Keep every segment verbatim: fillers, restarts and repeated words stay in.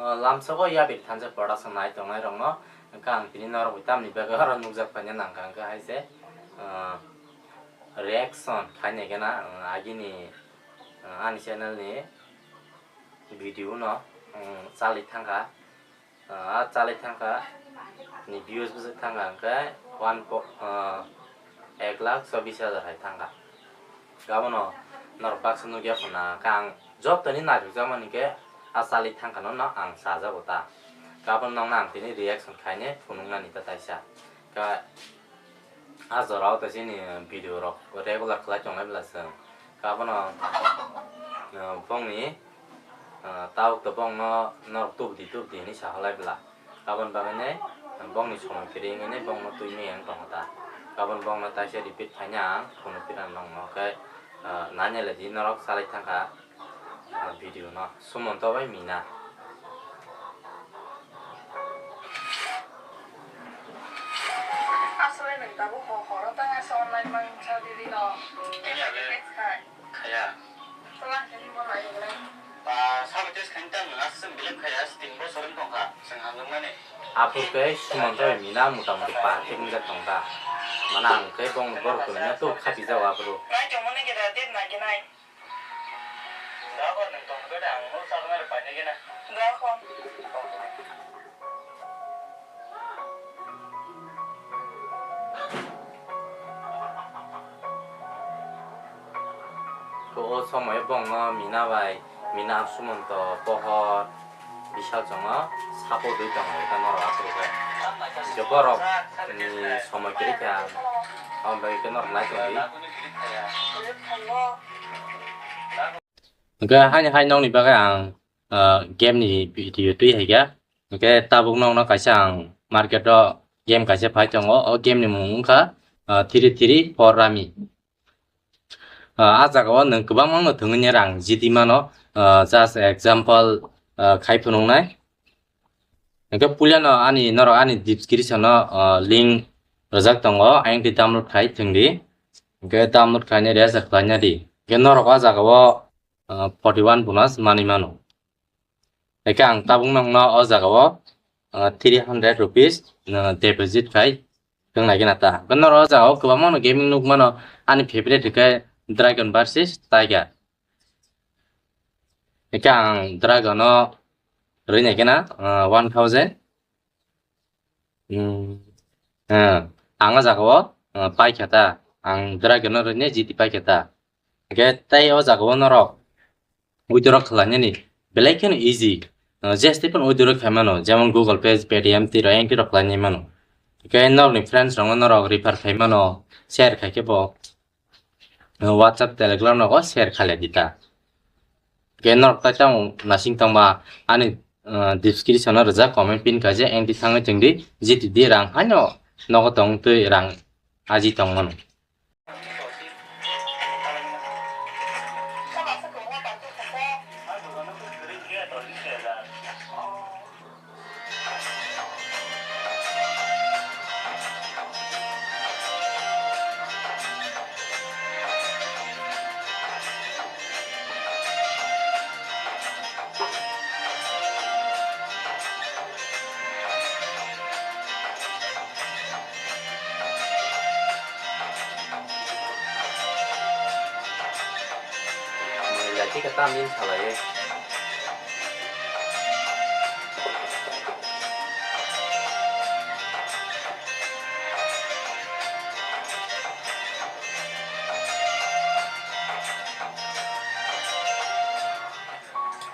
O, lamsogo Yabil Thansa Production nai tongnai rokno, hwnkhe ang tini norok bai tamni bagwi oro nukjak paina nangkha, hwnkhe hai se, o, reaction khainai gana, o, agini, o, ani channel ni video no, o, chalwi thangkha, o, a chalwi thangkha ni views bwswk thangkha hwnkhe one po-, o, ek lakh chobbish hajar hai thangkha. Gabono norok baksa nukya khuna, khe ang jotoni naithokjakmani khe a chalwi thangkhano no ang chajago ta. Gabono nokno ang tini reaction khainai phunuknani ta taisa. Khe a jorao ta chini video rok regular khlai tonglai bwla chwng. Gabono, uh, bongni, uh, tabuk to bongno norok tubudi tubudi hinwi sahalai bwla. Aboni bagwi nai bongni somoi kwrwi wngwi nai bongno twi miyang tongo ta. Aboni bongno taisa repeat khaina ang phunuk phirang nongno khe, ah, nanya le di norok chalai thangkha, ah, video no Sumonto bai Mina. Aswk nwng tabuk ho horo tang asa online mang sa di di no. Iya, le. Text khai. Khaya. Ba, sabo test khain tang nang aswk belem khaya, tin bosor wng tongkha, chwng hamjakmani. Aphuru khe Sumonto bai Mina motamuti perfect wngjak tong ta. Mane ang khe bong borok kwrwino tok khapijago aphuru. Nai tongmani khe da, date nai khe nai. Da, bo nwng tong khe da, ang no saknai rw painai khe na. Da, kho. O somoyo bongno Mina bai, Mina, Sumonto, Pohor, Bisal chongo support rwi tongo, ita norok aphuru khe. Je borok ni somoi kwrwi kha, aboni bagwi khe norok nai tongdi. Hwnkhe haini hai nokni bagwi ang, ah, game ni video twi hai kha. Hwnkhe tabuk nokno kaisa ang market o game kaisa phai tongo. O game ni mung wngkha, ah, three three four Rummy. Ah, a jaga o nwng kwbangma no thwngwi rang jiti mano. Ah, just example, ah, khai phunuknai. Hwnkhe puila no ani norok ani description o, ah, link rwjak tongo, ayang twi download khai thwngdi. Hwnkhe download khainai register khlaina di. Hwnkhe norok a jaga o, ah, forty one bonus manwi mano. Hwnkhe ang tabuk nokno o jaga o, ah, three hundred rupees, ah, deposit khai thwngnai gana ta. Hwnkhe norok o jaga o kwbangma no gaming nukmano, ani favorite hwnkhe Dragon versus Tiger. Hwnkhe ang Dragon o rwinai gana, ah, one thousand. Hmm. Ah, ang o jaga o, ah, paikha ta. Ang Dragon no rwinai G T paikha ta. Hwnkhe tei o jaga o norok withdraw khlainani belai kheno easy. Ah, je step no withdraw khai mano, jemon Google Pay, Paytm, tiro entry rok khlainai mano. Hwnkhe norokni friends rokno norok refer khai mano, share khai khe bo. WhatsApp, Telegram rogo share khailai di ta. Hwnkhe norok tai tamo nasing tongba ani, ah, description o rijak, comment pin kaijak, entry thangwi tongdi, jiti di rang haino nogo tong twi rang aji tongmano. Mui lai khe tam din salai.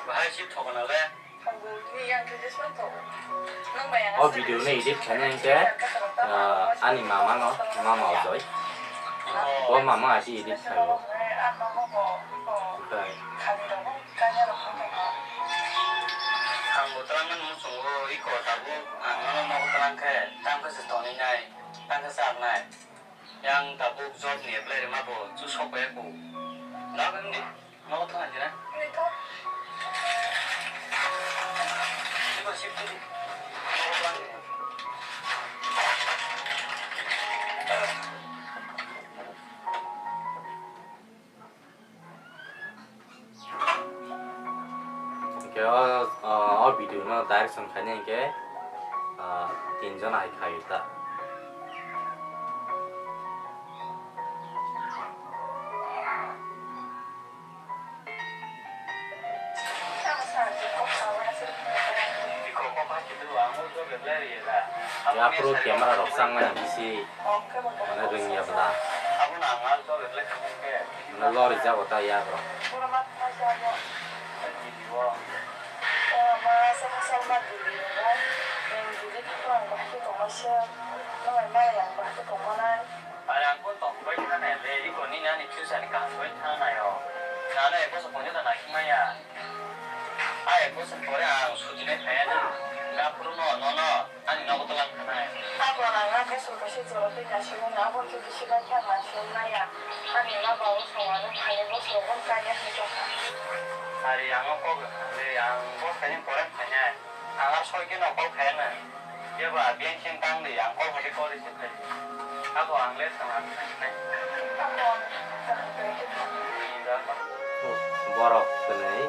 Bahai si thokna le. O video no edit khaina hwnkhe, ah, ani mama no, mama Ojoi. Bo mama hai se edit khaio. Omohai. Ang bo twlangmani muchungo, iko tabuk ang nono nogo twlang khe, tang khe se tonwi nai, tang khe se apnai. Yang tabuk job ni apply rwma bo chusok bai ya kho. Nang di, nogo thang di na. Ibo sip di. Hwnkhe o, o, o video no Direction khaina hinkhe, ah, tinjon hai khaio ta. Yaphuru camera rok changmani bisi mane rwngya bla. Mane lori jago ta yagrok. Are ang bo tongbai thana le, iko nini ani future ni kaham bai thana naio. Nano ek bosor pore ta naikhe maya. A ek bosor pore ang sujinai phaiya ni. Gaphuru no, nono ani nogo twlang thanai. Abo ang a bosor kaisa jora tei naisingmani abo khe bisi bai khe ang naising maya. Ani ma babu songwano phainai bosorogo kaiya hai tongkha. Ari ang o kok le ang bo khaini pore phainai. Ang a soi khe no kok khaina. Kebo a biyang seng tang di, ang kok hai khe kok receive khai di. Abo ang le tong ang thangnai. Borok twnwi,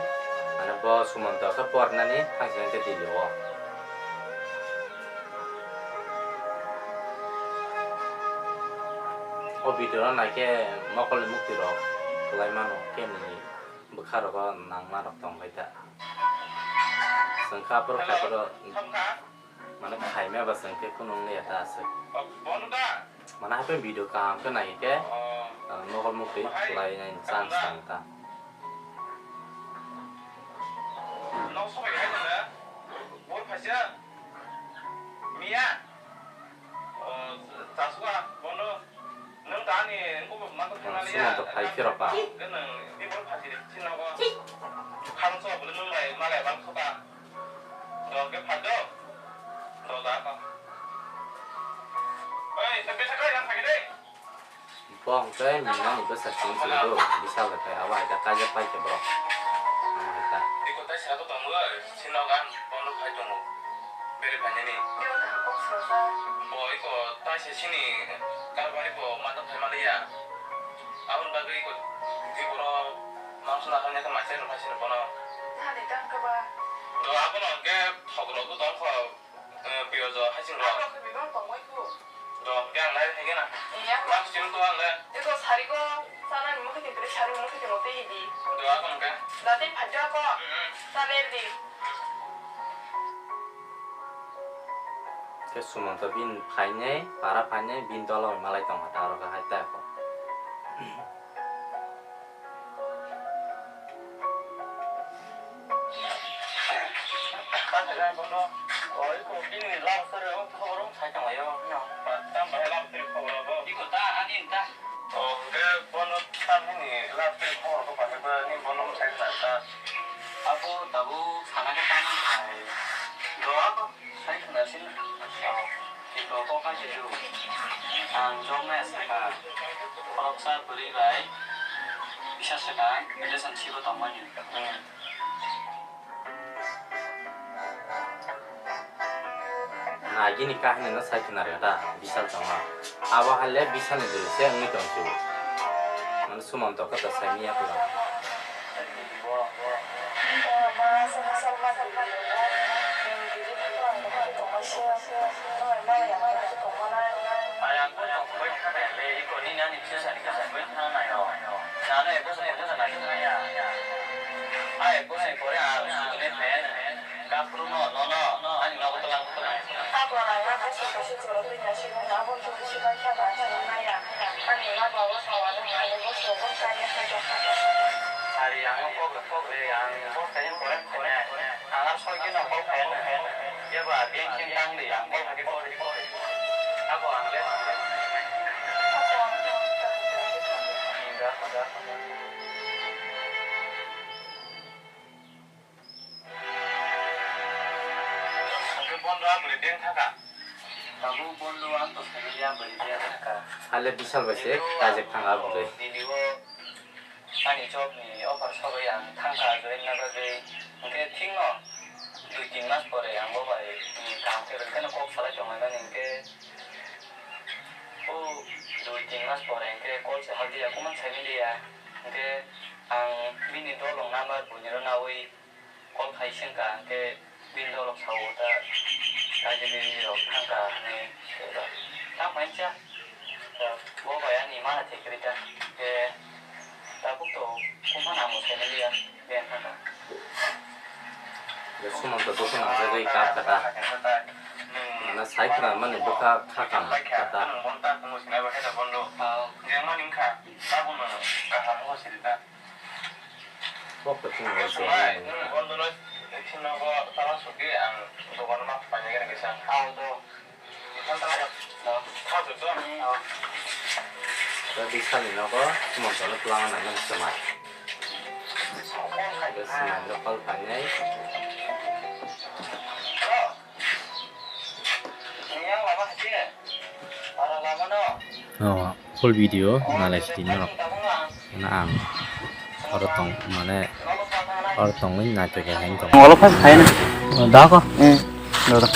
mane bo Sumonto khe pornani thangsinai khe Delhi o. O video no naikhe mokolni mukti rok kwlai mano, kemni bwkha rogo nangma rok tong lai ta. Chwng kha aphuru kha aphuru. Mane khaima ba chwng khe kunu wng ya ta aswk. Mane haikhe video kaham khe nai khe, ah, mokol mukti khlai nai chance tang ta. Nwng ta ani wngkukbo ma tong thangna liya. Sumonto phai phirok ba. Nwng tei borok phachi sinogo. Khamso bwlwi nwng bai malai bang khuka. Dol khe phai do. Dol da kho. Oi, ta besa kai yang phai de. Bo hwnkhe Minani bwsa chwng chwng do. Bisal bai phai abo hai khe kaijak pai khe borok. Amo hai kha. Iko tai sra to tongo, sinogo ang bono phai tongo. Bere phainani. Bo iko taisa sini karbari bo mata phai maliya. Aboni bagwi iko di borok mangso naharni khe maisai rwphaisino bono. Do abono hwnkhe thokrokbo tongkho, eh, piyojo haising rok. Do hwnkhe ang nai phaigena. Mangso chini to ang le. Iko sarigo chanani mokhe tini sari mokhe tini tei di. Do abono hwnkhe. Dati phajo ko. Khe Sumonto bini phainai, para phainai, bini dola bai malai tongkha ta aro khe hai ta kho. Bini love story o khobor wng sai tonglaio, no? Tam bahai love story khobor abo. Iko ta, ani ta. O, hwnkhe bono tamni love story khobor khe bahai ba ni bono sai khna ta. Abo tabuk sana khe tamni hai. Do abo sai khna sin. Iko kok hai se do. Ang joknai sakha. Khoroksa bwrwi bai bisa swkang relationship o tongmani. Hmm. Nagini kahini no sai khna rwda, Bisal tongma. Abo hai le Bisal ni bwrwi se wngwi tong su. Mane Sumonto khe to sai miya kwla. Ayang ko tong bai khna le, iko nini ani future ni kaham bai khna naio. Nano ek bosor pore ta naising maya. A ek bosor pore ang sujinai phaiya ni. Gaphuru no, nono ani nogo twlang twlang. Abo ang a bosor kaisa jora tei naisingmani abo khe bisi bai khe ang naising maya. Ani ma babu songwano phainai bosorogo kaiya hai tongkha. Ari ang o kok kok le ang bo khaini pore phainai. Ang a soi khe no kok khaina. Kebo a biyang seng tang di ang kok hai khe kok receive khai di. Abo ang le thangnai. Hwnkhe bondo a bwrwi beng thaka. Tabuk bondo ang to sanaliya bwrwi beng thaka. Hale Bisal bai se kajak thang a bwrwi. Nini o ani job ni offer sogwi ang thangkha join na bagwi. Hwnkhe thikno dui tin mas pore ang bo bai, hmm, kaham khe rwngkheno kok salai tonglaimani hwnkhe. O dui tin mas pore hwnkhe call se hal diya, kuman saimiliya. Hwnkhe ang bini dolong number buini rw nawi call khai se wngkha, hwnkhe Bini dolok sao ta, kaisa bini rok thangka hinwi sero. Tang painsa, bo bai ani mana thik rita. Ke tabuk to kumana mo sai liya, ben thangka. Sumonto dukhu nangjagwi kap kata. Mana sai khna mani bwkha kha kam kata. Ang bon ta kumu sinai ba heda bondo. Jeng mani wngkha, tabuk no kaham ho sirita. Kok to chini bo se. Bondo no sino bo tala suki ang dokan ma painai gana kisa. Ang to. Tadi sani nogo monto no twlangna nangmani swmai. Bo swmai no kol painai. Oh, full video nalai sidi norok. Mane ang oro tong, mane oro tongwi naithoke hai tong. Olo phai phai na. Oh, da ko? Eh, da da.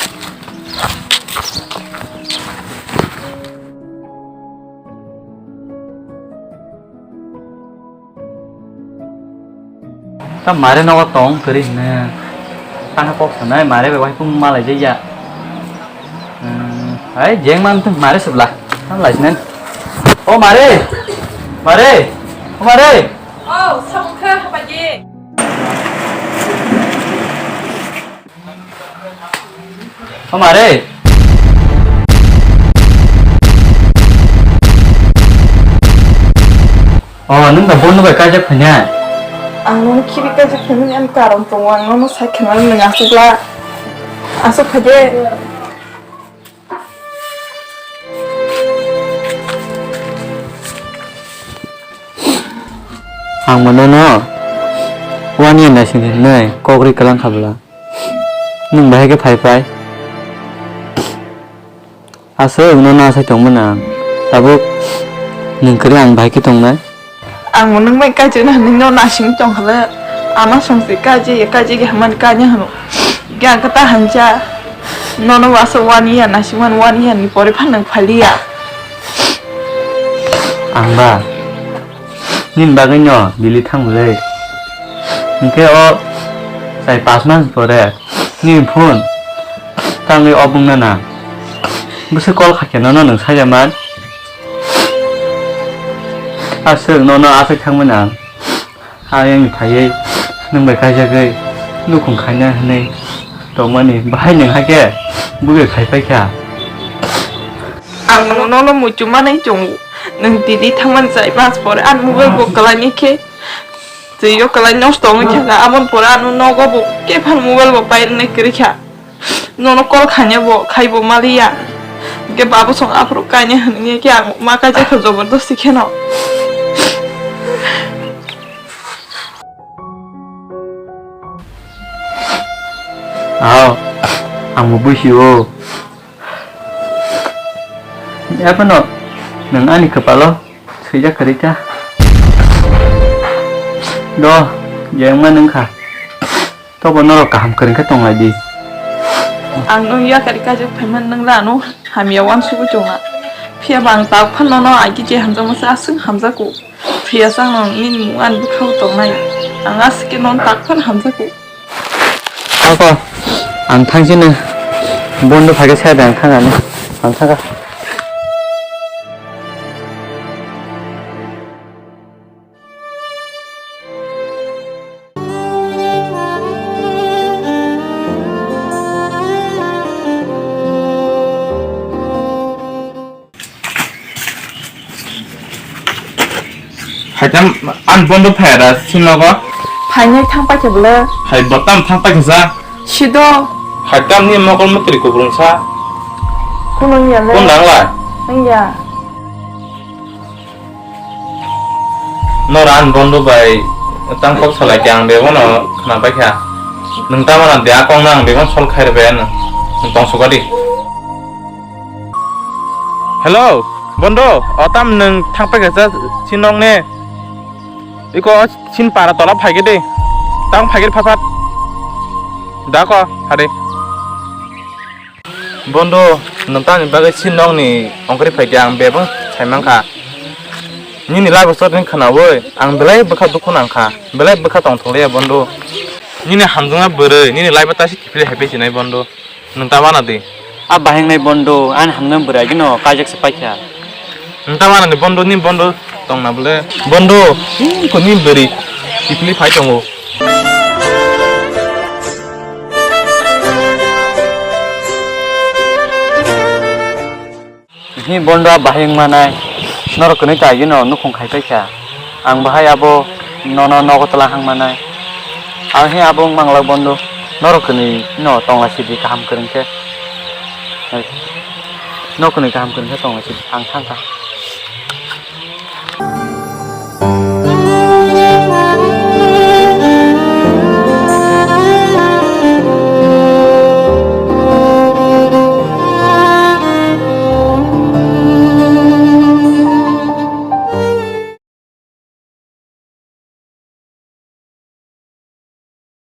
Ta mare nogo tong kwrwi hwnwi. Tangkhe kok sanai mare bai waipung malai jaiya. Hmm, hai jeng man tong mare subla. Tam lai sinan. O mare. Mare. O mare. Oh, sabukha hapaji. O mare. Oh, nung da bondo bai kaijak phanya? Ang nono khibi kaijak phanya ni ani karon tongo, ang nono sai khna nung asukla. Asuk phaje. Ang mano no wani naising hinwi kok ri kalang khabla. Nwng bahai khe phai phai. Aswk nono asai tongmani ang. Tabuk nwng kwrwi ang bahai khe tongnai. Ang nwng bai kaijakna hinwi no naising tongkha le. Ama songsi kaijak ya, kaijak ya hwnmani kanya hwno. Khe ang khe ta hamya. Nono aswk wani ya, naisingmani wani ya ni pore phano nwng phaliya. Ang ba. Nini bagwi no Delhi thangmani. Hinkhe o chai pas mas pore nini phone tangwi off wngna na. Bwswk call khaikhe nono nwng saija man. Aswk nono aswk thangmani ang. Ayang phaiwi nwng bai kaijagwi nukhung khaina hwnwi tongmani bahai nwng hakhe bugwi khai paikha. Ang nono muitu manwi chongo. Nwng Delhi thangmani chai mas pore ani mobile bo kwlaini khe twiyo kwlai nosto wngwi thangkha. Aboni pore ano nogo bo kephal mobile bo pairwnai kwrwikha. Nono call khaina bo khaibo maliya. Hwnkhe babu song aphuru kaina hwnwi khe ang ma kaijakha jobordosti kheno. Aw, ang bo buisio. Ephano nwng ani kwpalo swijak kwrwi ta. Do, jengma nwng kha. Tobo norok kaham kwrwi khe tong lai di. Ang nwng yakarwi kaijakphaimani nwng rano hamya uansugwi tonga. Phiya ba ang tak phano nono aigwi je hamjakma se aswk hamjakgo. Phiya chwng nwng nini mung ani bwkhao tongnai. Ang aswk khe nono tak phano hamjakgo. Ako, ang thangsino bondo phaikhe saya de ang thangani. Ang thangkha. Haitam an bondo phaya da sinogo. Phainai thang paikhe bwle. Hai botam thang paikhe sa. Sido. Haitam ni mokol mutri kubrung sa. Kuno ya le. Kun dang lai. Nang ya. Nora an bondo bai tang kok salai khe ang bebono khna paikha. Nwng tamo na de akong nang bebono sol khair be nwng tong sukadi. Hello, bondo, o tam nwng thang paikha sa sinong ne. Iko sin para tola phaikhe de. Tang phaikhe phaphat. Da ko, hade. Bondo, nwng tamni bagwi sinong ni ongkri phaikhe ang bebak sai mankha. Nini life story ni khnaui ang belai bwkha dukhu nangkha, belai bwkha tongthokliya bondo. Nini hamjaknai bwrwi, nini life o ta se kiphilwi hai phai sinai bondo. Nwng ta mana di? A bahai wngnai bondo, ani hamjaknai bwrwi agino kaijak se paikha. Nwng ta mana di bondo, nini bondo tongna bwle? Bondo, hmm, ko nini bwrwi kiphilwi phai tongo. Hi bondo a bahai wng manai, norok kwnwi ta agino nukhung khai paikha. Ang bahai abo nono nogo twlang hang manai. Ang hi abo wng manglak bondo, norok kwnwi no tongla sidi kaham kwrwng khe. Nok kwnwi kaham kwrwng khe tongla sidi, ang thang kha.